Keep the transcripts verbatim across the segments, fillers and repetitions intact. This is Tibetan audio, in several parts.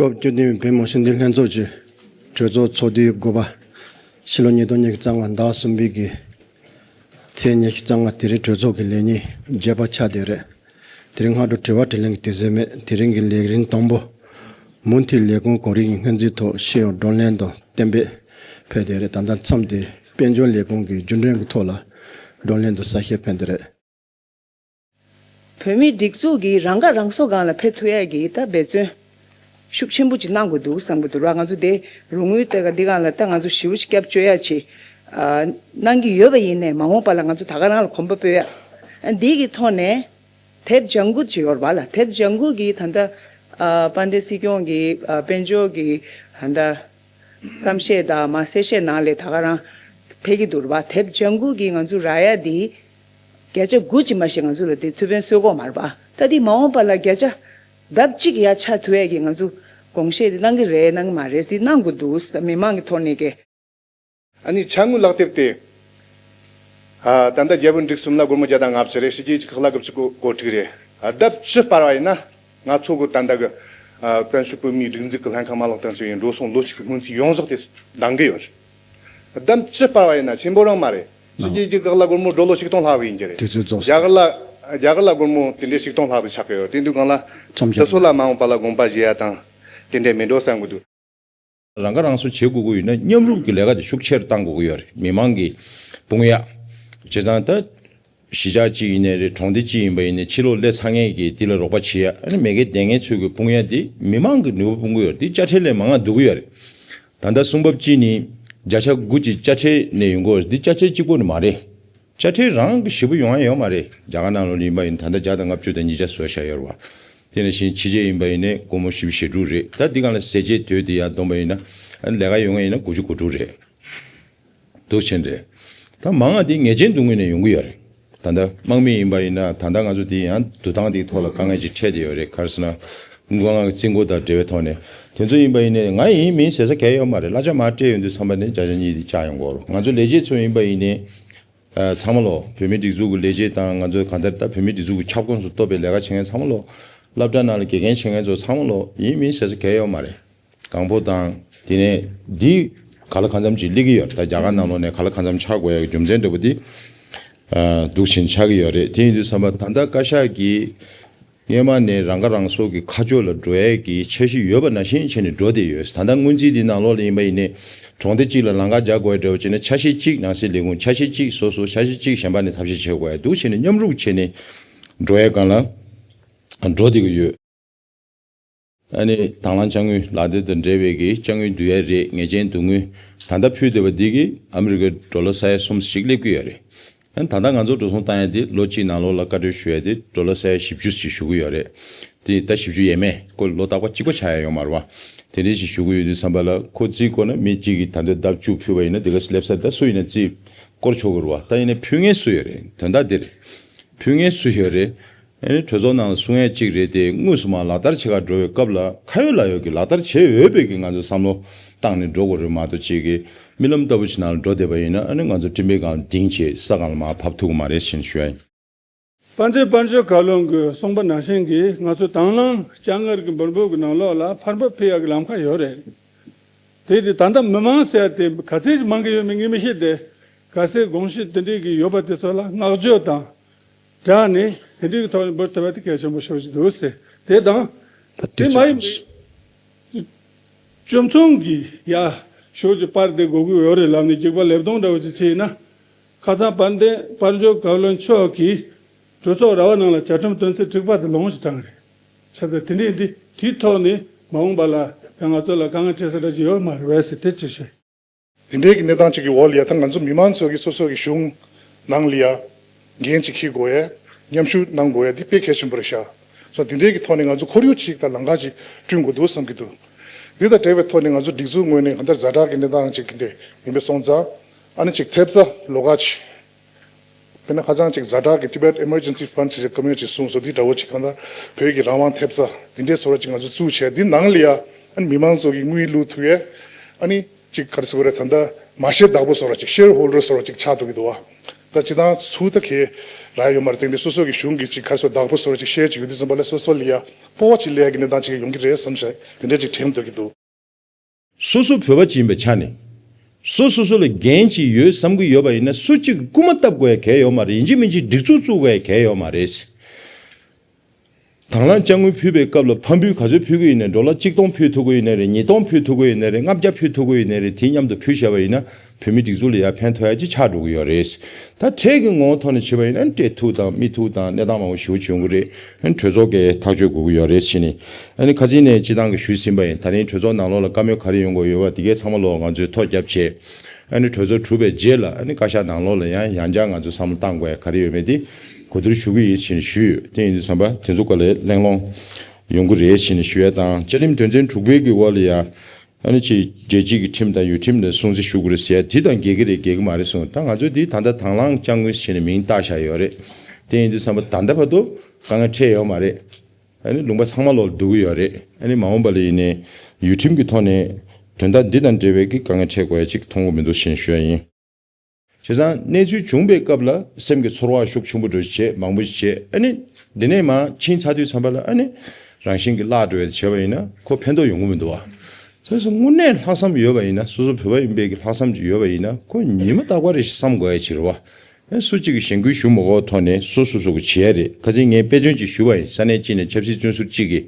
སྐབས་བཅུ་བདུན་པའི་བོད་མི་མང་སྤྱི་འཐུས་ལྷན་ཚོགས་ཀྱི་གྲོས་ཚོགས་ཚོགས་དུས་དགུ་པ། ཕྱི་ལོ་ཉིས་སྟོང་ཉི་ཤུ་རྩ་ལྔ་ཟླ་གསུམ་པའི་གི་ཚེས་ཉི་ཤུ་རྩ་ལྔ། དེ་རིང་གྲོས་ཚོགས་ཀྱི་ལས་ཉིན་བརྒྱད་པ་ཆགས་བསྡད་རེད། དེ་རིང་སྔ་དྲོ་དྲི་བ་དྲིས་ལན་གྱི་དུས་ཚོད་མེད། དེ་རིང་གི་ལས་རིམ་དང་པོ། མུ་མཐུད་ལས་ཁུངས་གོ་རིམ་གྱི་སྔོན་རྩིས་ཐོག་ཤེས་ཡོན་བགྲོ་གླེང་དང་གཏན་འབེབས་ཕེབས་བསྡད་རེད། ད་ལྟ་མཚམས་དེ་དཔལ་འབྱོར་ལས་ཁུངས་ཀྱི་རྒྱུན་གྲོན་གྱི་ཐོག་ལ་བགྲོ་གླེང་དང་གསལ་བཤད་ཕེབས་བསྡད་རེད། བོད་མིའི་སྒྲིག་འཛུགས་ཀྱིས་རང་ཁ་རང་གསོ་སྒང་ལ་ཕེབས་ཐུབ་ཡས་ཀྱི་ད་འབད་བརྩོན་ཤུགས་ཆེན་པོ་ཅིག་གནང་དགོས་འདུག་བསམ་གྱི་འདུག་ར། ང་ཚོ་དེ་རོགས་དངུལ་དེ་ག་འདི་སྒང་ལ་ད་ང་ཚོ་ཞེ་པོ་ཞིག་སྐྱབས་བཅོལ་ཡ་ཆེད་གནང་གི་ཡོད་པ་ཡིན་ནའི་མ་འོངས་པ་ལ་ང་ཚོ་ད་ག་རང་ལ་གོམ་པ་སྤོས་ཡ། འདི་གི་ཐོག་ནས་དེབ་ལྗང་གུ་ཅིག་ཡོད་རེད་པ་ལ། དེབ་ལྗང་གུ་གི་ད་ལྟ་དཔལ་ལྡན་སྲིད་སྐྱོང་གི་དཔལ་འབྱོར་གྱི་ད་ལྟ་གཏམ་བཤད་དང་མ་གསལ་བཤད་ནང་ལས་ད་ག་རང་ཕེབས་ཀྱི་འདུག་ར་བ། དེབ་ལྗང་གུ་གི་ང་ཚོ་རག་ཡ་དེ་བརྒྱ་ཆ་དགུ་ཅིག་མ་ཞིག་ང་ཚོ་ལ་དེ་ཐུགས་ཕན་གསོས་ཀྱི་ཡོད་མ་རེད་པ། ད་དེ་མ་འོངས་པ་ལ་བརྒྱ་ཆ་ལྡབ་གཅིག་ཡར་ཆག་ཐུབ་ཡ་གི་ང་ཚོ་དགོངས་བཞེས་དེ་གནང་གི་རེད་གནང་གི་མ་རེད་དེ་གནང་དགོས་འདུག་མི་མང་གི་ཐོག་ནས་ཀྱི། ཨ་ནི་ཅ་དངོས་ལག་དེབ་དེ། ཨ། ད་ལྟ་རྒྱལ་པོ་འབྲུག་གསུམ་ལ་སྒོར་མོ་བརྒྱ་དང་ལྔ་བཅུ་རེད། ཕྱི་རྒྱལ་གྱི་ཁག་ལ་དགུ་བཅུ་གོ་དྲུག་རེད། ཨ། ལྡབ་བཅུ་སྤར་བ་ཡིན་ན་ང་ཚོ་གི་ད་ལྟ་གི་ཨ། བཙན་བྱོལ་བོད་མིའི་སྒྲིག་འཛུགས་ཀྱི་ལྷན་ཁང་མ་ལག་དང་ཞིག་ཡིན་འགྲོ་སོང་ལོ་གཅིག་གི་སྔོན་རྩིས་ཡོངས་རྫོགས་དེ་འདང་གི་ཡོད་རེད། ལྡབ་བཅུ་སྤར་བ་ཡིན་ན་ཆེན་པོ་རང་མ་རེད། ཕྱི་རྒྱལ་གྱི་ཁག་ལ་སྒོར་མོ་ཌོ་ལར་ཆིག་སྟོང་ལྷག་གི་ཡིན་གྱི་རེད། དུས་ཚོད་རྫོགས་སོང་། རྒྱ་གར་ལ་རྒྱ་གར་ལ་སྒོར་མོ་དེ་འདྲའི་ཆིག་སྟོང་ལྷག་དེ་ཆགས་ཀྱི་ཡོད། དེ་དུས་སྒང་ལ་རྩོམ་དེ་ཚོ་ལ་མ་འོངས་པ་ལ་དགོངས་པ་བཞེས་ཡ་དང་དེ་འདྲས་མི་འགྲོ་བསམ་གྱི་འདུག་རང་ཁ་རང་གསོ་བྱེད་དགོས་ཀྱི་ཡོད་ན་མཉམ་རུབ་ཀྱི་ལས་ཀ་དེ་ཤུགས་ཆེ་རུ་གཏང་དགོས་ཀྱི་ཡོད་རེད། མི་མང་གི་དཔུང་ཡག་བྱས་ཙང་ད་གཞིས་ཆགས་གཅིག་ཡིན་ནའི་རེད། གྲོང་སྡེ་གཅིག་ཡིན་པ་ཡིན་ནའི་ཕྱི་ལོགས་སླེབས་ཚར་མཁན་གྱི་དེ་ལ་རོགས་པ་བྱེད་ཡ། ཨ་ནི་མེས་རྒྱལ་ལྡན་མཁན་ཚོའི་གི་དཔུང་ཡག་དེ་མི་མང་གི་ནུས་པ་སྤུངས་ཀྱི་ཡོད་རེད། དེ་དཔྱ་ཁྲལ་ལས་མང་ང་བསྡུ་གི་ཡོད་རེད། ད་ལྟ་གསུང་འབབ་གཅིག་ནི་བརྒྱ་ཆ་དགུ་གི་དཔྱ་ཁྲལ་ནས་ཡོང་གི་ཡོད་རེད། འདི་དཔྱ་ཁྲལ་གཅིག་པོ་ནི་མ་རེད། དཔྱ་ཁྲལ་རང་གི་ཞེ་པོ་ཡོང་ཡ་ཡོད་མ་རེད། རྒྱ་གར་ནང་ལོགས་ལ་ཡིན་པ་ཡིན་ད་ལྟ་བརྒྱ་དང་ལྔ་བཅུ་དང་ཉིས་བརྒྱ་བཟོས་བཞག་ཡོད་རེད་བ། དེ་ནང་བཞིན་ཕྱི་རྒྱལ་ཡིན་པ་ཡིན་ནའི་སྒོར་མོ་བཞི་བཅུ་ཞེ་དྲུག་རེད། ད་འདི་སྒང་ལ་ཟས་བཅད་དོད་དེ་ཡར་བསྡོམས་པ་ཡིན་ན་ཨ་ནི་ལས་ཀ་ཡོང་ཡ་ཡིན་ན་དགུ་བཅུ་གོ་དྲུག་རེད། འདུག་ཕྱིན་རེད། ད་མང་ང་དེ་ངེས་ཅན་སྡུག་བསྔལ་ནས་ཡོང་གི་ཡོད་རེད། ད་ལྟ་དམག་མི་ཡིན་པ་ཡིན་ན་ད་ལྟ་ང་ཚོ་དེ་ཡང་འདུག་སྟངས་དེའི་ཐོག་ལ་དཀའ་ངལ་ཅིག་འཕྲད་བསྡད་ཡོད་རེད། ག་རེ་ཟེར་ན་མགོ་རྔ་གི་རྩིས་འགོ་དང་འབྲེལ་བའི་ཐོག་ནས་དེ་ཚོ་ཡིན་པ་ཡིན་ནའི་ང་ཡིན་མིན་ཟེར་ས་གང་ཡང་ཡོད་མ་རེད། གླ་ཆ་མར་སྤྲད་ཡོང་དུས་ཙམ་པ་ནས་བརྒྱ་ཆ་གཉིས་དེ་བཅག་ཡོང་གི་རེད། ང་ཚོ་ལས་བྱེད་ཚོ་ཡིན་པ་ཡིན་ནའི་ཨ། ཚང་མ་ལོ་བོད་མིའི་སྒྲིག་འཛུགས་ཀྱི་ལས་བྱེད་དང་ང་ཚོ་གང་ལྟར་ད་བོད་མིའི་སྒྲིག་འཛུགས་ཀྱི་ཁྱབ་ཁོངས་སུ་གཏོགས་པའི་ལས་ཀ་བྱེད་མཁན་ཚང་མ་ལོ། སློབ་གྲྭ་ནང་ལ་དགེ་རྒན་བྱེད་མཁན་ཚོ་ཚང་མ་ལོ་ཡིན་མིན་ཟེར་ས་གང་ཡང་ཡོད་མ་རེད། གང་པོ་དང་དེ་ནས་འདི་ག་ལ་གང་འཚམ་ཅིག་སླེབས་ཀྱི་ཡོད་རེད། ད་རྒྱ་གར་ནང་ལོགས་ནས་ག་ལ་གང་འཚམ་ཆགས་དགོས་ཡ་གི་རྒྱུ་མཚན་འདྲ་པོ་འདི་ཨ། འདུག་བཞིན་ཆགས་ཀྱི་ཡོད་རེད། དེ་ཡིན་དུས་ཙམ་པ་ད་ལྟ་བཀའ་ཤག་གིས་སྔོན་མ་ནས་རང་ཁ་རང་གསོ་གི་ཁ་ཕྱོགས་ལ་འགྲོ་ཡས་ཀྱི་འཆར་གཞི་ཡོད་པ་ནང་བཞིན་བྱས་ནས་འགྲོ་བསྡད་ཡོད། ད་ལྟ་སྔོན་རྩིས་འདི་ནང་ལོགས་ལ་ཡིན་པ་ཡིན་ནའི་གྲོང་སྡེ་གཅིག་ལ་ལམ་ཁ་རྒྱག་དགོས་ཡ་འདྲ་པོ་བྱས་ན་འཆར་གཞི་གཅིག་ནང་སྲིད་ལས་ཁུངས་འཆར་གཞི་གཅིག་སོ་སོ་འཆར་གཞི་གཅིག་གཞན་པ་ནས་ཐབས་ཤེས་བྱེད་དགོས་ཡ་འདུག་བྱས་ནས་མཉམ་རུབ་བྱས་ནས་འགྲོ་ཡས་སྒང་ལ་འགྲོ་བསྡད་ཀྱི་ཡོད། ཨ་ནི་དང་བླངས་ཅ་དངོས་ལག་དེབ་དང་འབྲེལ་བའི་གི་ཅ་དངོས་བསྡུ་ཡ་རེད། ངེས་ཅན་བསྡུ་དངོས་ད་ལྟ་ཕུལ་བསྡད་པ་འདི་གི་ཨ་མི་རི་ཀའི་ཌོ་ལར་ས་ཡ་གསུམ་ཞིག་སླེབས་ཀྱི་ཡོད་རེད། ཨ་ནི་ད་ལྟ་ང་ཚོ་འགྲོ་སོང་བཏང་ཡ་དེ་ལོ་གཅིག་ནང་ལོགས་ལ་བཀའ་འཁྲོལ་ཞུ་ཡ་དེ་ཌོ་ལར་ས་ཡ་བཞི་བཅུ་ཞིག་ཞུ་གི་ཡོད་རེད། དེ་ད་བཞི་བཅུ་ཡས་མས། ཁོ་ལོ་རྟག་པ་གཅིག་པ་ཆགས་ཡ་ཡོད་མ་རེད་བ། དེ་འདྲ་ཞིག་ཞུ་གི་ཡོད་དུས་ཙམ་པ་ལ་ཁོ་རྩིས་སྐོར་ན་མི་གཅིག་གིས་ད་ལྟ་ལྡབ་བཅུ་ཕུལ་བ་ཡིན་ན་དེ་ག་སླེབས་ས་རེད། ད་སུ་ཡིན་ན་རྩིས་སྐོར་ཆོག་གི་རེད་བ། ད་ཡིན་ན་ཕུལ་མཁན་སུ་ཡོད་རེད། དོན་དག་འདི་རེད། ཕུལ་མཁན་སུ་ཡོད་རེད། ཨ་ནི་གྲོས་ཚོགས་ནང་ལ་གསུང་ཡ་གཅིག་རེད་དེ། དངོས་སུ་མར་ལག་བསྟར་བྱེད་གར་འགྲོ་བའི་སྐབས་ལ་ཁ་ཡོད་ལག་ཡོད་ཀྱི་ལག་བསྟར་བྱེད་འོས་པའི་གི་ང་ཚོ་བསམ་བློ་བཏང་ནས་འགྲོ་དགོས་རེད་མ་གཏོགས་ཅིག་གི་རྨི་ལམ་ལྟ་བུ་ཞིག་ནང་ལ་འགྲོ་བསྡད་པ་ཡིན་ན་ཨ་ནི་ང་ཚོ་སྤྲིན་པའི་སྒང་ལ་ལྡིང་བྱས་ས་སྒང་ལ་མར་བབས་ཐུབ་ཀྱི་མ་རེད་ཞེས་ཞུ་ཡ་ཡིན། དཔལ་ལྡན་དཔལ་འབྱོར་བཀའ་བློན་གྱིས་གསུངས་པ་ནང་བཞིན་གྱི་ང་ཚོ་དང་བླངས་སྤྱན་སྔར་གྱི་འབུལ་འབོར་གྱི་ནང་ལོགས་ལ་ཕར་འབབ་ཕུལ་ཡག་གི་ལམ་ཁ་ཡོད་རེད། དེ་དེ་ད་ལྟ་མི་མང་ཟེར་དེ་ག་ཚད་ཅིག་མང་གི་ཡོད་མེད་ངས་མི་ཤེས་ཏེ། གལ་སྲིད་དགོངས་གཞི་དེ་འདྲའི་གི་ཡོད་པ་དེ་ཚོ་ལ་བསྔགས་བརྗོད་དང་སྦྲགས་ནས་དེ་འདྲའི་གི་ཐོག་ནས་འབུལ་ཐུབ་པ་དེ་གལ་ཆེན་པོ་ཞེ་པོ་ཅིག་འདུག་ཟེར། དེ་དང་དེ་མ་ཡིན་པའི་སྤྱི་ཚོགས་ཀྱི་ཡ་ཤོག་ཅིག་པར་དེ་དགོས་ཀྱི་ཡོད་རེད་ལབ་ནས་རྒྱུག་པ་ལེབ་སྟོང་འདྲ་བོ་ཅིག་བྱས་ན། ཁ་སང་དཔལ་ལྡན་དཔལ་འབྱོར་བཀའ་བློན་མཆོག་གིས་གྲོས་ཚོགས་ར་བ་ནང་ལ་བཅའ་ཁྲིམས་དོན་ཚན་དྲུག་པ་དེ་ལོངས་སུ་བསྟན་རེད། བྱས་ཙང་དེ་འདྲས་འདི་དེའི་ཐོག་ནས་མ་འོངས་པ་ལ་ཡང་ང་ཚོ་ལ་དཀའ་ངལ་འཕྲད་ས་འདྲ་ཞིག་ཡོད་མ་རེད་པས་ཟེར་དེ་ཅིག་བཤད། དེ་འདྲའི་གི་གནས་སྟངས་ཅིག་གི་འོག་ལ་ཡ་ད་ང་ཚོ་མི་མང་ཚོ་གི་སོ་སོ་གི་གཞུང་ནང་ལ་ཡ་འགན་ཅིག་འཁྱེར་དགོས་ཡ། མཉམ་ཞུགས་གནང་དགོས་ཡ་འདི་དཔེ་གལ་ཆེན་པོ་རེད་ཤག་སོ་དེ་འདྲའི་གི་ཐོག་ནས་ང་ཚོ་ཁོར་ཡུག་ཅིག་དང་ལམ་ཁ་ཅིག་བསྐྲུན་དགོས་འདུག་བསམ་གི་འདུག་འདི་དང་འབྲེལ་བའི་ཐོག་ནས་ང་ཚོ་སྒྲིག་འཛུགས་ངོས་ནས་གང་ལྟར་ཛ་དྲག་གི་གནས་སྟངས་ཅིག་གི་འདྲ་ཡིན་པའི་སོང་ཙང་། ཨ་ནི་ཅིག་ཐེབས་རྩ་ལོགས་ཀ་ཅིག་དཔེར་ན་ཁ་སང་ཅིག་ཛ་དྲག་གི་Tibet Emergency Fund ཅེས་ཀོ་མི་ཊི་ཅིག་བཟུང་སོང་། འདི་འདྲ་བོ་ཅིག་གང་ལྟར་བོད་ཀྱི་རང་དབང་ཐེབས་རྩ་འདི་འདྲའི་བཟོ་འདྲ་ཅིག་ང་ཚོ་བཙུགས་བྱས་འདི་ནང་ལ་ཡ་ཨ་ནི་མི་མང་ཚོ་གི་དངུལ་བླུག་ཐུབ་ཡས། ཨ་ནི་ཅིག་ག་རེ་ཟེར་དགོས་རེད། ད་ལྟ་མ་ཤེས་བདག་པོ་བཟོ་འདྲ་ཅིག་ཤེར་ཧོལ་ཌར་བཟོ་འདྲ་ཅིག་ཆགས་འདུག་གི་འདུག་བ། ད་སྤྱི་བཏང་ཚུར་ད་ཁེ་རག་ཡོད་མ་རེད། དེང་དུས་སོ་སོ་གི་གཞུང་གི་ཅིག་ག་རེ་ཟེར་བདག་པོ་བཟོ་རེ་ཅིག་བཤད་ཅིག་ཡོད་དུས་ཙམ་པ་ལ་སོ་སོ་ལ་ཡ་སྤོབས་པ་ཅིག་སླེབས་ཡ་གི་གནས་སྟངས་ཅིག་ཡོང་གི་རེད་བསམ་བྱས་དེ་འདྲ་ཅིག་དྲན་འདོད་ཀྱི་འདུག། སོ་སོ་བོད་པ་ཅིག་ཡིན་པའི་ཆ་ནས། སོ་སོ་སོ་ལ་འགན་ཅིག་ཡོད་བསམ་གྱི་ཡོད་པ་ཡིན་ན་སུ་གཅིག་རྐུ་མ་བཏབ་དགོས་ཡ་གལ་ཡོད་མ་རེད། ཡིན་གཅིག་མིན་གཅིག་སྒྲིག་འཛུགས་བཙུགས་དགོས་ཡ་གལ་ཡོད་མ་རེད། དང་བླངས་དཔྱ་དངུལ་ཕུལ་བའི་སྐབས་ལ་ཕམ་འབུལ་ག་ཚོད་ཕུལ་གི་ཡིན་ནའི་ཌོ་ལར་གཅིག་སྟོང་ཕུལ་ཐུབ་ཀྱི་ཡིན་ནའི་རེད། ཉིས་སྟོང་ཕུལ་ཐུབ་ཀྱི་ཡིན་ནའི་རེད། ལྔ་བརྒྱ་ཕུལ་ཐུབ་ཀྱི་ཡིན་ནའི་རེད། དེ་མཉམ་དུ་ཕུལ་བཞག་པ་ཡིན་ན་བོད་མི་སྒྲིག་འཛུགས་ལ་ཡ་ཕན་ཐོགས་ཡ་ཅིག་ཆགས་འགྲོ་གི་ཡོད་རེད། ད་འཕྲལ་གྱི་ངོ་བོ་ཐོག་ནས་བྱས་པ་ཡིན་ན་སྤྲད་ཐུབ་དང་མི་ཐུབ་དང་གནས་སྟངས་མང་པོ་ཞེ་པོ་ཅིག་ཡོང་གི་རེད། གྲོས་ཚོགས་ཀྱིས་ཐག་གཅོད་དགོས་ཀྱི་ཡོད་རེད་ཟེར་ནས། ཨ་ནི་ཁ་སང་ནས་སྤྱི་བཏང་གི་ཞུས་ཟིན་པ་ཡིན། ད་རིང་གྲོས་ཚོགས་ནང་ལོགས་ལ་བཀའ་མོལ་ག་རེ་ཡོང་དགོས་ཡོད་པ་དེ་གའི་ཚང་མ་ལོག་ང་ཚོས་ཐོ་བརྒྱབ་བྱས། ཨ་ནི་གྲོས་ཚོགས་གྲུབ་པའི་རྗེས་ལ་ཨ་ནི་བཀའ་ཤག་ནང་ལོགས་ལ་ཡང་ཡང་བསྐྱར་ང་ཚོས་བསམ་བློ་བཏང་དགོས་ཡ་ག་རེ་ཡོད་མེད་དེ་གོ་བསྡུར་ཞུ་གི་ཡིན་ཞེས་ཞུས་ཡོད། དེ་ཡིན་དུས་ཙམ་པ་དེ་ཚོ་ག་ལེར་གླེང་སློང་ཡོང་གི་རེད་ཞེས་ཞུ་ཡ་དང་། བཅའ་ཁྲིམས་དོན་ཚན་དྲུག་པའི་གི་འོག་ལ་ཡ་ཨ་ནི་ཅིག་རྒྱལ་སྤྱི་གི་ཁྲིམས་དང་ཡུལ་ཁྲིམས་ལ་སྲུང་བརྩི་ཞུ་དགོས་རེད་ཟེར་ཡ་དེ་དང་འགལ་གི་རེད་འགལ་གི་མ་རེད་གསུངས། ད་ང་ཚོས་དེ་ད་ལྟ་དང་བླངས་དཔྱ་དངུལ་ཞེས་ནས་མིང་བཏགས་བཞག་ཡོད་རེད། དེ་ཡིན་དུས་ཙམ་པ་ད་ལྟ་བར་དུ་དཀའ་ངལ་འཕྲད་ཡོད་མ་རེད། ཨ་ནི་ལུང་པ་ཚང་མ་ལོག་ལ་བསྡུ་གི་ཡོད་རེད། ཨ་ནི་མ་འོངས་པ་ལ་ཡིན་ནའི་ཡུལ་ཁྲིམས་ཀྱི་ཐོག་ནས་དོན་དག་འདི་དང་འབྲེལ་བའི་གི་དཀའ་ངལ་འཕྲད་དགོས་ཡ་ཅིག་མཐོང་གི་མི་འདུག་ཞེས་ཞུ་ཡ་ཡིན། བྱས་ཙང་གནས་ཚུལ་བྱུང་པའི་སྐབས་ལ་སེམས་ཀྱི་ཚོར་བ་ཤུགས་ཆེན་པོ་འགྲོ་བྱས་མང་པོ་ཞིག་བྱས། ཨ་ནི་འདི་ནས་མར་ཕྱིན་ཚར་དུས་ཙམ་པ་ལ་ཨ་ནི་རང་བཞིན་གྱིས་བརླག་འགྲོ་བའི་བྱས་པ་ཡིན་ན་ཁོ་ཕན་ཐོགས་ཡོང་གི་མི་འདུག་བ། བྱས་ཙང་དངོས་གནས་ལྷག་བསམ་ཡོད་པ་ཡིན་ན། སོ་སོ་བོད་པ་ཡིན་པའི་གི་ལྷག་བསམ་ཅིག་ཡོད་པ་ཡིན་ན་ཁོ་ཉི་མ་རྟག་པ་རེ་ཞིག་བསམ་དགོས་ཡ་ཅིག་རེད་བ། ཨེ་སུ་གཅིག་གིས་གཞེན་སྐུལ་ཞུ་མ་དགོས་ཐོག་ནས་སོ་སོ་སོ་གིས་བྱེད་ཡ་རེད། ཁ་སང་ངས་དཔེ་མཚོན་ཅིག་ཞུས་པ་ཡིན། ས་གནས་གཅིག་ནས་ཆབ་སྲིད་བཙོན་ཟུར་གཅིག་གིས་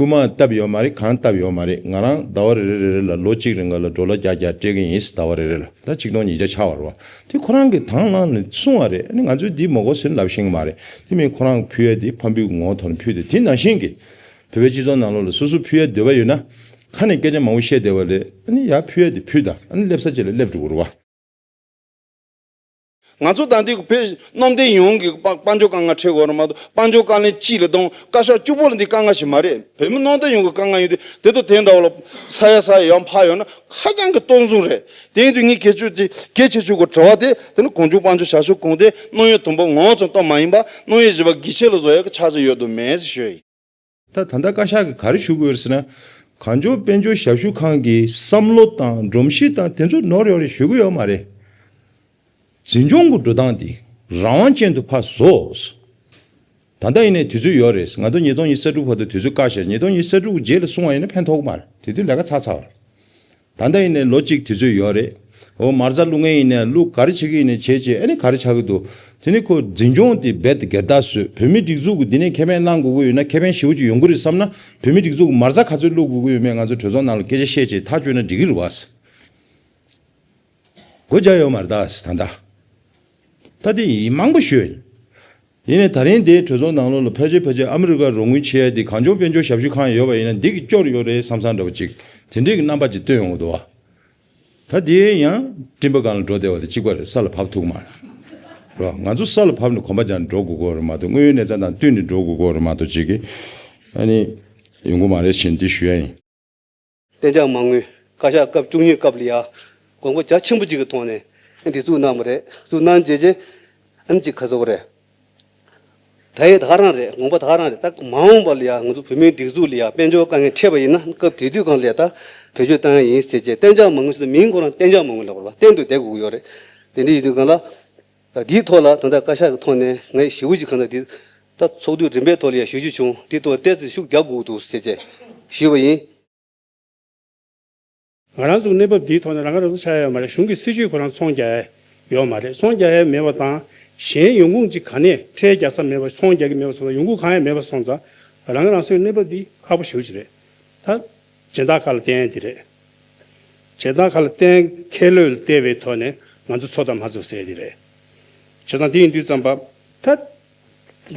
རྐུ་མ་བཏབ་ཡོད་མ་རེད། གང་བཏབ་ཡོད་མ་རེད། ང་རང་ཟླ་བ་རེ་རེ་རེ་རེ་ལ་ལོ་གཅིག་རིང་ག་ལ་ཌོ་ལར་བརྒྱ་བརྒྱ་སྤྲད་ཀྱི་ཡིན། ཟླ་བ་རེ་རེ་ལ་ད་ཆིག་སྟོང་ཉིས་བརྒྱ་ཆགས་པ་རེད་བ། དེ་ཁོ་རང་གིས་དང་བླངས་ནས་གསུངས་པ་རེད། ཨ་ནི་ང་ཚོས་འདི་མ་དགོས་ཟེར་ལབ་ཤེས་ཀྱི་མ་རེད། དེ་མིན་ཁོ་རང་གིས་ཕུལ་ཡ་དེ་ཕམ་འབུལ་ངོ་བོ་ཐོག་ནས་ཕུལ་ཏེ། དེ་ནང་བཞིན་གྱི་བོད་པའི་སྤྱི་ཚོགས་ནང་ལོགས་ལ་སོ་སོ་ཕུལ་ཡ་འདོད་པ་ཡོད་ན་ཁ་ནས་སྐད་ཆ་མང་པོ་བཤད་བསྡད་པ་ལས་ཨ་ནི་ཡར་ཕུལ་ཡ་དེ་ཕུལ་དང་། ཨ་ནི་སླེབས་ས་ཅིག་ལ་སླེབས་འགྲོ་དགོས་རེད་བ། ང་ཚོ་ད་ལྟའི་བོད་གནམ་བསྟན་ཡོངས་ཀྱི་དཔལ་དཔལ་འབྱོར་དཀའ་ངལ་འཕྲད་དགོས་རེད་མ་གཏོགས། དཔལ་འབྱོར་བཀའ་བློན་གཅིག་ལ་གཏོང་བཀའ་ཤག་བཅུ་པོ་ལ་འདི་དཀའ་ངལ་ཞིག་མ་རེད། བོད་མི་གནམ་བསྟན་ཡོངས་ཀྱི་དཀའ་ངལ་ཡོད་དུས་དེ་ཚོ་དེ་འདྲ་བ་ལ་ས་ཡ་ས་ཡ་ཡང་འཕར་ཡོང་ན་ཧ་ཅང་གི་སྟོང་བཟུང་རེད། དེ་ཡིན་དུས་ངས་གལ་ཆེ་ཆེ་གལ་ཆེ་ཆེ་གོ་དྲི་བ་དེ་དེ་ནི་གོང་བརྗོད་དཔལ་འབྱོར་ཞབས་ཞུ་ཁང་དེ་གནམ་ཡོལ་དུམ་བུ་ངོ་ཙམ་གཏོང་མ་ཡིན་པ་གནམ་ཡོལ་བཞི་པ་དགེ་ཆེ་ལ་བཟོ་ཡག་གི་ཆ་ཚང་ཡོད་དུ་མེད་ཟེར་ཤོད་ཡིན། ད་ད་ལྟ་བཀའ་ཤག་གིས་ག་རེ་ཞུ་དགོས་རེད་ཟེར་ན། གང་བྱུང་དཔལ་འབྱོར་ཞབས་ཞུ་ཁང་གི་བསམ་བློ་དང་སྒྲོམ་གཞི་དང་དེ་ཚོ་ནོར་ཡོད་རེད་ཞུ་གི་ཡོད་མ་རེད། འཛིན་སྐྱོང་གི་འགྲོ་སྟངས་དེ་རང་དབང་ཅན་དུ་ཕར་བཟོ། ད་ལྟ་ཡིན་ནའི་དུས་ཚོད་ཡོད་རེད། ང་ཚོ་ཉིས་སྟོང་ཉི་ཤུ་རྩ་དྲུག་བར་དུ་དུས་ཚོད་བཀག་བཞག་ཉིས་སྟོང་ཉི་ཤུ་རྩ་དྲུག་རྗེས་ལ་སོང་བ་ཡིན་ན་ཕན་ཐོགས་ཀྱི་མ་རེད། དེ་དུས་ལས་ཀ་ཚར་ཚར་བ་རེད། ད་ལྟ་ཡིན་ནའི་ལོ་གཅིག་དུས་ཚོད་ཡོད་རེད། འོ་མ་རྩ་བླུག་མཁན་ཡིན་ནའི་བླུག་ག་རེ་བྱེད་ཀྱི་ཡིན་ནའི་བྱས་བྱས་ཨ་ནི་ག་རེ་ཆགས་ཀྱི་འདུག་དེ་ནི་ཁོ་འཛིན་སྐྱོང་དེ་རྦད་དེ་སྒེར་བདག་བཟོས། བོད་མིའི་སྒྲིག་འཛུགས་ཀྱི་འདི་ནས་ཁེ་ཕན་བླང་དགོས་ཀྱི་ཡོད་ན་ཁེ་ཕན་ཞེ་པོ་ཅིག་ཡོང་གི་རེད་བསམ་ན། བོད་མིའི་སྒྲིག་འཛུགས་ཀྱི་མ་རྩ་ག་ཚོད་བླུག་དགོས་ཀྱི་ཡོད་མེད་ང་ཚོ་གྲོས་ཚོགས་ནང་ལ་སྐད་ཆ་བཤད་བྱས་ཐག་གཅོད་ན་འགྲིག་གི་རེད་བ། སྒོ་རྒྱག་ཡོད་མ་རེད་ད་ད་ལྟ། ད་དེ་ཡིན་མང་པོ་ཞུས་ཡིན། ཡིན་ནའི་ད་རིང་དེའི་གྲོས་ཚོགས་ནང་ལོགས་ལ་ཕལ་ཆེར་ཕལ་ཆེར་ཨ་མི་རི་ཀ་རོགས་དངུལ་ཆེ་ཡ་དེ་གང་བྱུང་དཔལ་འབྱོར་ཞབས་ཞུ་ཁང་ཡོད་པ་ཡིན་ན་འདི་གི་སྐྱོར་ཡོད་རེད་བསམ་བསམ་འདྲ་པོ་ཅིག་དེ་འདྲའི་གི་རྣམ་པ་ཅིག་སྟོན་ཡོང་གི་འདུག་བ། ད་དེ་ཡང་སྤྲིན་པ་སྒང་ལ་འགྲོ་བསྡད་པ་དེ་གཅིག་པ་རེད། ས་ལ་བབས་ཐུབ་མ་རེད། རོ། ང་ཚོ་ས་ལ་བབས་ནས་གོམ་པ་རྒྱག་འགྲོ་དགོས་ཀྱི་རེད་མ་གཏོགས་དངོས་ཡོད་གནས་ཚད་དང་བསྟུན་ནས་འགྲོ་དགོས་ཀྱི་རེད་མ་གཏོགས་ཅིག་གི་ཨ་ནི་ཡོང་གི་མ་རེད་ཞེས་འདི་ཞུ་ཡ་ཡིན། གཏན་འཇགས་མ་དངུལ་བཀའ་ཤག་སྐབས་བཅུ་གཉིས་སྐབས་ལ་ཡ་དགོངས་པ་རྒྱ་ཆེན་པོ་ཅིག་གི་ཐོག་ནས་འདི་བཙུགས་གནང་བ་རེད། བཙུགས་གནང་རྗེས་རྗེས་ཨ་ནི་ཅིག་ཁ་སོག་རེད། ད་ཡི་ད་ག་རང་རེད། དགོངས་པ་ད་ག་རང་རེད། ད་མ་འོངས་པ་ལ་ཡ་ང་ཚོ་བོད་མིའི་སྒྲིག་འཛུགས་ལ་ཡ་དཔལ་འབྱོར་དཀའ་ངལ་འཕྲད་པ་ཡིན་ན་སྐབས་དེ་དུས་སྒང་ལ་ཡ་ད་བེད་སྤྱོད་བཏང་ཡ་ཡིན་ཟེར་བྱས། གཏན་འཇགས་མ་དངུལ་ཟེར་ན་མིང་ཁོ་རང་གཏན་འཇགས་མ་དངུལ་ལབ་པ་རེད་བ། གཏན་དུ་བསྡད་དགོས་ཀྱི་ཡོད་རེད། དེ་འདྲ་ཡིན་དུས་སྒང་ལ། ད་འདིའི་ཐོག་ལ་ད་ལྟ་བཀའ་ཤག་གི་ཐོག་ནས་ངས་ཞུ་གི་ཅིག་གང་ལྟར་འདི་ད་ཚོགས་འདུ་རིམ་པའི་ཐོག་ལ་ཡང་ཞུ་རྒྱུ་བྱུང་། འདི་ཐོག་ཏོག་ཙམ་ཤུགས་རྒྱག་དགོས་འདུག་ཟེར་བྱས་ཞུས་པ་ཡིན། ང་རང་ཚོ་གནས་བབ་འདིའི་ཐོག་ནས་རང་ཁ་རང་གསོ་ཆགས་ཡ་ཡོད་མ་རེད། གཞུང་གི་སྲིད་བྱུས་ཁོ་རང་ཚོང་རྒྱག་ཡ་ཡོད་མ་རེད། ཚོང་རྒྱག་ཡ་མེད་པ་དང་གཞན་ཡོང་ཁུངས་ཅིག་ག་ནས་ཁྲལ་རྒྱག་ས་མེད་པ། ཚོང་རྒྱག་གི་མེད་པ་སོང་ཙང་ཡོང་ཁུངས་གང་ཡང་མེད་པ་སོང་ཙང་རང་ཁ་རང་གསོའི་གནས་བབ་འདི་ཁག་པོ་ཞེ་པོ་ཅིག་རེད། ད། སྦྱིན་བདག་ཁ་ལ་བརྟེན་དེ་རེད། སྦྱིན་བདག་ཁ་ལ་བརྟེན་ཁེ་ལོས་ལ་བལྟས་པའི་ཐོག་ནས་ང་ཚོ་འཚོ་དང་མ་འཚོ་ཟེར་དེ་རེད། བྱས་ཙང་དེ་ཡིན་དུས་ཙམ་པ། ད།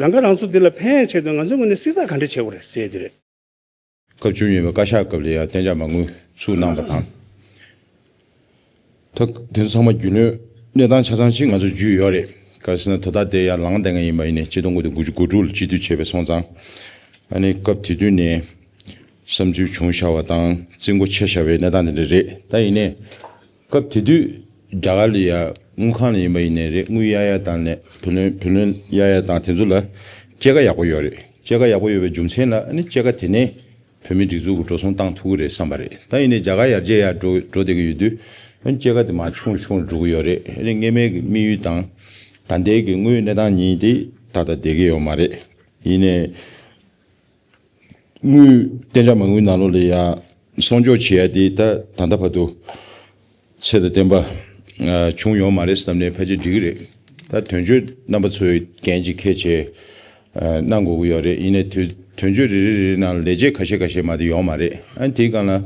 རང་ཁ་རང་གསོ་འདི་ལ་ཕན་ཆེད་དུ་ང་ཚོའི་ངོས་ནས་བསྲི་ཚགས་ག་འདྲ་བྱེད་དགོས་རེད་ཟེར་དེ་རེད། སྐབས་བཅུ་གཉིས་པའི་བཀའ་ཤག་སྐབས་ལ་ཡང་གཏན་འཇགས་མ་དངུལ་ཚུར་གནང་པ་དང་། ད་དེ་ཚོ་ཚང་མ་རྒྱུས་ལོན་གནས་སྟངས་ཆ་ཚང་ཅིག་ང་ཚོ་རྒྱུས་ཡོད་རེད། ག་རེ་ཟེར་ན་ད་ལྟ་དེ་ཡར་ལངས་བསྡད་མཁན་ཡིན་པ་ཡིན་ནའི་ཆིག་སྟོང་དགུ་བརྒྱ་དགུ་བཅུ་གོ་དྲུག་ལ་སྤྱི་འཐུས་བྱས་པའི་སོང་ཙང་། ཨ་ནི་སྐབས་དེ་དུས་ནས་བསམ་ཚུལ་བྱུང་བཞག་པ་དང་རྩིས་འགོ་ཆེ་བཞག་པའི་གནས་སྟངས་དེ་འདྲ་རེད། ད་ཡིན་ནའི་སྐབས་དེ་དུས་རྒྱ་གར་ལ་ཡ་དངུལ་ཁང་ལ་ཡིན་པ་ཡིན་ནའི་རེད། དངུལ་གཡར་ཡ་དང་ནས་བུ་ལོན་བུ་ལོན་གཡར་ཡ་དང་དེ་ཚོ་ལ་སྐྱེད་ཀ་ཡག་པོ་ཡོད་རེད། སྐྱེད་ཀ་ཡག་པོ་ཡོད་པའི་རྒྱུ་མཚན་ལ་ཨ་ནི་སྐྱེད་ཀ་དེ་ནས། བོད་མིའི་སྒྲིག་འཛུགས་ཀྱི་འགྲོ་སོང་བཏང་ཐུབ་ཀྱི་རེད་བསམ་པ་རེད། ད་ཡིན་ནའི་རྒྱ་གར་ཡར་རྒྱས་ཡར་འགྲོ་འགྲོ་བསྡད་ཀྱི་ཡོད་དུས་ཨ་ནི་སྐྱེད་ཀ་དེ་མར་ཆུང་ཆུང་འགྲོ་གི་ཡོད་རེད། ཨ་ནི་སྔོན་མའི་གི་དམིགས་ཡུལ་དང་ ད་ལྟའི་གི་དངོས་ཡོད་གནས་སྟངས་གཉིས་དེ་ཏག་ཏག་བསྡད་ཀྱི་ཡོད་མ་རེད། ཡིན་ནའི། དངུལ་གཏན་འཇགས་མ་དངུལ་ནང་ལོགས་ལ་ཡ་སྲུང་སྐྱོབ་བྱེད་ཡ་དེ་ད་ད་ལྟ་བར་དུ་ཚད་དང་ལྡན་པ་ཨ་བྱུང་ཡོད་མ་རེད་བསམ་ནས་ཕལ་ཆེར་འགྲིག་གི་རེད། ད་དོན་གཅོད་རྣམ་པ་ཚོས་འགན་ཅིག་འཁྱེར་བྱས་ཨ་གནང་དགོས་ཀྱི་ཡོད་རེད། ཡིན་ནའི་དོན་དོན་གཅོད་རེ་རེ་རེ་རེ་ནང་ལ་ལས་བྱེད་ཁ་ཤས་ཁ་ཤས་མ་གཏོགས་ཡོད་མ་རེད། ཨ་དེའི་སྒང་ལ་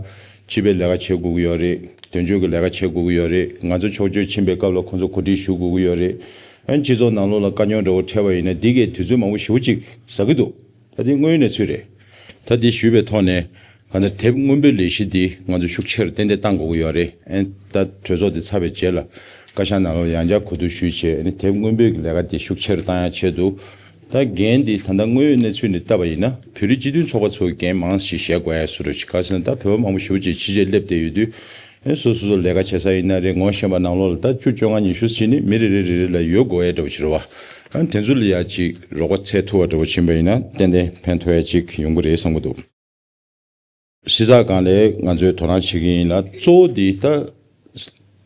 སྤྱི་པའི་ལས་ཀ་བྱེད་དགོས་ཀྱི་ཡོད་རེད། དོན་གཅོད་ཀྱི་ལས་ཀ་བྱེད་དགོས་ཀྱི་ཡོད་རེད། ང་ཚོ་ཕྱོགས་བསྐྱོད་ཕྱིན་པའི་སྐབས་ལ་ཁོང་ཚོ་གོ་སྒྲིག་ཞུ་དགོས་ཀྱི་ཡོད་རེད། ཨ་སྤྱི་ཚོགས་ནང་ལོགས་ལ་དཀའ་རྙོག་འདྲ་བོ་འཕྲད་པ་ཡིན་ན་འདི་གས་དུས་ཚོད་མང་པོ་ཞེ་པོ་ཅིག་ཟ་གི་འདུག་ད་འདི་དངོས་ཡོད་གནས་ཚུལ་རེད། ད་འདི་ཞུས་པའི་ཐོག་ནས་གང་ལྟར་དེབ་སྔོན་པོའི་ལས་གཞི་འདི་ང་ཚོ་ཤུགས་ཆེ་རུ་ཏན་ཏན་གཏང་དགོས་ཀྱི་ཡོད་རེད། ཨ་ནི་ད་གྲོས་ཚོགས་འདི་ཚར་བའི་རྗེས་ལ་བཀའ་ཤག་ནང་ལོགས་ཡང་བསྐྱར་གོ་བསྡུར་ཞུས་བྱས། ཨ་ནི་དེབ་སྔོན་པོའི་ལས་ཀ་འདི་ཤུགས་ཆེ་རུ་གཏང་ཡག་ཆེད་དུ། ད་འགན་འདི་ད་ལྟ་དངོས་ཡོད་གནས་ཚུལ་འདི་བལྟས་པ་ཡིན་ན་བོད་རིགས་སྤྱི་མཐུན་ཚོགས་པ་ཚོ་འགན་མང་ཞིག་བཞེས་དགོས་ཡ་བཟོ་འདྲ་ཅིག་ག་རེ་ཟེར་ན་ད་བོད་པ་མང་པོ་ཞེ་པོ་ཅིག་ཕྱི་རྒྱལ་སླེབས་བསྡད་ཡོད་དུས། ཨེ་སོ་སོ་སོ་ལས་ཀ་བྱེད་ས་ཡིན་ན་རེད། ངོ་ཤེས་པ་ནང་ལོགས་ལ་ད་བཅུ་བཅོ་ལྔ་ཉི་ཤུ་ཟིན་ནི་མི་རེ་རེ་རེ་རེ་ལ་ཡོད་དགོས་ཡ་འདྲ་བོ་ཅིག་རེད་བ། ཨ་དེ་ཚོ་ལ་ཡ་ཅིག་རོགས་པ་འཚལ་ཐུབ་པ་འདྲ་བོ་ཕྱིན་པ་ཡིན་ན་ཏན་ཏན་ཕན་ཐོགས་ཡ་ཅིག་ཡོང་གི་རེད་བསམ་གི་འདུག་གཞི་རྩ་སྒང་ལས་ང་ཚོས་དོ་སྣང་བྱེད་ཀྱི་ཡིན་ལ། གཙོ་བོ་དེ་ད་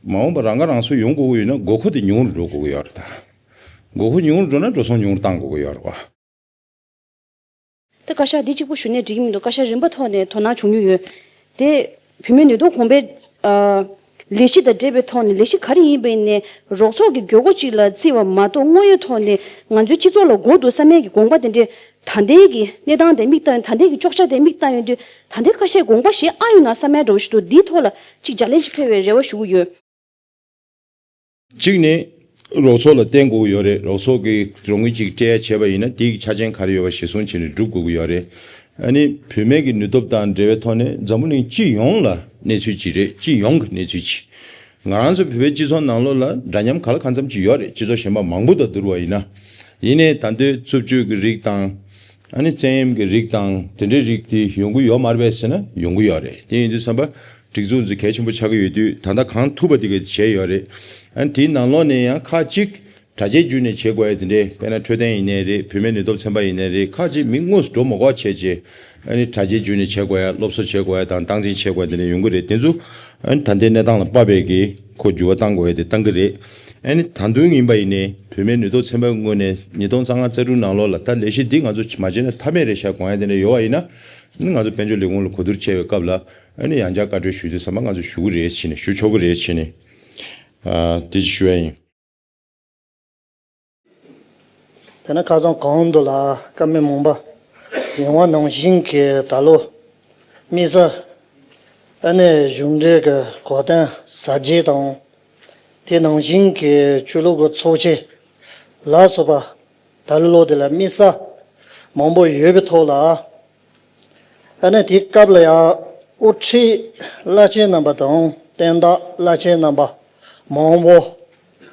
མ་འོངས་པ་རང་ཁ་རང་གསོ་ཡོང་དགོས་ཀྱི་ཡོད་ན་དགོས་མཁོ་དེ་ཉུང་རུ་འགྲོ་དགོས་ཀྱི་ཡོད་རེད། ད་དགོས་མཁོ་ཉུང་རུ་འགྲོ་ན་འགྲོ་སོང་ཉུང་རུ་གཏང་དགོས་ཀྱི་ཡོད་རེད་བ། ད་བཀའ་ཤག་འདི་གཅིག་པུ་ཞུ་ནས་འགྲིག་གི་མི་འདུག་བཀའ་ཤག་རིམ་པ་ཐོག་ནས་དོ་སྣང་བྱུང་མྱོང་ཡོད། དེ་བུད་མེད་ནུས་སྟོབས་གོང་འཕེལ་ཨ་ལས་གཞི་དང་འབྲེལ་བའི་ཐོག་ནས་ལས་གཞི་ག་རེ་ཡིན་པ་ཡིན་ནའི་རོགས་ཚོགས་ཀྱི་དགོས་མཁོ་གཅིག་ལ་བརྩི་བ་མ་གཏོགས་དངོས་ཡོད་ཐོག་ནས་ང་ཚོའི་སྤྱི་ཚོགས་ལ་དགོས་འདུག་བསམ་ཡས་ཀྱི་དགོངས་པ་དེ་འདྲས་ད་ལྟའི་གི་གནས་སྟངས་དེ་མིག་ལྟ་ཡོང་། ད་ལྟའི་གི་ཅོག་ཆ་དེ་མིག་ལྟ་ཡོང་དུས་ད་ལྟའི་བཀའ་ཤག་དགོངས་པ་བཞེས་ཨ་ཡོད་ན་བསམ་ཡས་འདྲ་བོ་ཞིག་འདུག་འདིའི་ཐོག་ལ་ཅིག་ལྗགས་ལན་ཅིག་ཕུལ་བའི་རེ་བ་ཞུ་གི་ཡོད། གཅིག་ནི། རོགས་ཚོགས་ལ་བརྟེན་དགོས་ཀྱི་ཡོད་རེད། རོགས་ཚོགས་ཀྱིས་རོགས་དངུལ་གཅིག་སྤྲད་ཡ་བྱས་པ་ཡིན་ན་དེའི་ཆ་རྐྱེན་ག་རེ་ཡོད་པ་གཞིར་བཟུང་བྱས་ནས་སྒྲུབ་དགོས་ཀྱི་ཡོད་རེད། ཨ་ནི་བུད་མེད་ཀྱི་ནུས་སྟོབས་དང་འབྲེལ་བའི་ཐོག་ནས་འཛམ་བུ་གླིང་སྤྱི་ཡོངས་ལ་གནས་ཚུལ་གཅིག་རེད། སྤྱི་ཡོངས་ཀྱི་གནས་ཚུལ་གཅིག་ང་རང་ཚོ་བོད་པའི་སྤྱི་ཚོགས་ནང་ལོགས་ལ་འདྲ་མཉམ་ག་ལ་གང་འཚམ་གཅིག་ཡོད་རེད། སྤྱི་ཚོགས་གཞན་པ་མང་པོ་དང་བསྡུར་བ་ཡིན་ན། ཡིན་ནའི་ད་ལྟའི་རྩུབ་སྤྱོད་ཀྱི་རིགས་དང་། ཨ་ནི་བཙན་གཡེམ་གྱི་རིགས་དང་དེ་འདྲའི་རིགས་དེ་ཡོང་གི་ཡོད་མ་རེད་པས་ཟེར་ན་ཡོང་གི་ཡོད་རེད། དེ་ཡིན་དུས་ཙམ་པ་སྒྲིག་འཛུགས་འཛུགས་གལ་ཆེན་པོ་ཆགས་ཀྱི་ཡོད་དུས་ད་ལྟ་གང་ཐུབ་པ་དེ་ག་བྱས་ཡོད་རེད། ཨ་ནི་དེའི་ནང་ལོགས་ནས་ཡང་ཁག་ཅིག་དྲ་རྒྱའི་བརྒྱུད་ནས་བྱེད་དགོས་ཡ་དེ་འདྲའི་དཔེར་ན་འཕྲོད་བསྟེན་ཡིན་ནའི་རེད། བུད་མེད་ནུས་སྟོབས་ཚན་པ་ཡིན་ནའི་རེད། ཁག་ཅིག་མི་དངོས་སུ་འགྲོ་མ་དགོས་བྱས་བྱས། ཨ་ནི་དྲ་རྒྱའི་བརྒྱུད་ནས་བྱེད་དགོས་ཡ་སློབ་གསོ་བྱེད་དགོས་ཡ་དང་སྟངས་འཛིན་བྱེད་དགོས་ཡ་དེ་འདྲ་ཡོང་གི་རེད། དེ་ཚོ་ཨ་ནི་ད་ལྟའི་གནས་སྟངས་ལ་དཔག་པའི་གི་ཁོ་འགྱུར་བ་གཏང་དགོས་ཡ་དེ་གཏང་གི་རེད། ཨ་ནི་ད་དུང་ཡིན་པ་ཡིན་ནའི་བུད་མེད་ནུས་སྟོབས་ཚན་པའི་ངོས་ནས་ཉིས་སྟོང་རྩ་ལྔ་རྩ་དྲུག་ནང་ལོགས་ལ་ད་ལས་གཞི་འདི་ང་ཚོ་མ་བྱས་ན་ཐབས་མེད་རེད་ཤག་དགོངས་ཡ་དེ་འདྲ་ཡོད་པ་ཡིན་ན། ཨ་ནི་ང་ཚོ་དཔལ་འབྱོར་ལས་ཁུངས་ལ་གོ་བསྡུར་བྱས་པའི་སྐབས་ལ་ཨ་ནི་ཡང་བསྐྱར་བཀའ་འཁྲོལ་ཞུ་དུས་ཙམ་པ་ང་ཚོ་ཞུ་གི་རེད་བྱས་ནས། ཞུ་ཆོག་གི་རེད་བྱས་ནས། ཨ་དེ་ཞུ་ཡ་ཡིན། དེ་ནས་ཁ་སང་གོང་དུ་ལ་བཀའ་མོལ་མང་པོ་ཡོང་བ་ནང་བཞིན་གྱི་ད་ལོ་དམིགས་བསལ་ཨ་ནི་གཞུང་འབྲེལ་གྱི་གོ་སྟོན་གཟབ་རྒྱས་དང་། དེ་ནང་བཞིན་གྱི་ཆོས་ལུགས་ཀྱི་ཚོགས་ཆེན་ལ་སོགས་པ་ད་ལོ་ལོ་དེ་ལ་དམིགས་བསལ་མང་པོ་ཡོད་པའི་ཐོག་ལ། ཨ་ནི་དེའི་སྐབས་ལ་ཡང་དབུ་ཁྲིད་བླ་ཆེན་རྣམ་པ་དང་བསྟན་བདག་བླ་ཆེན་རྣམ་པ་མང་པོ།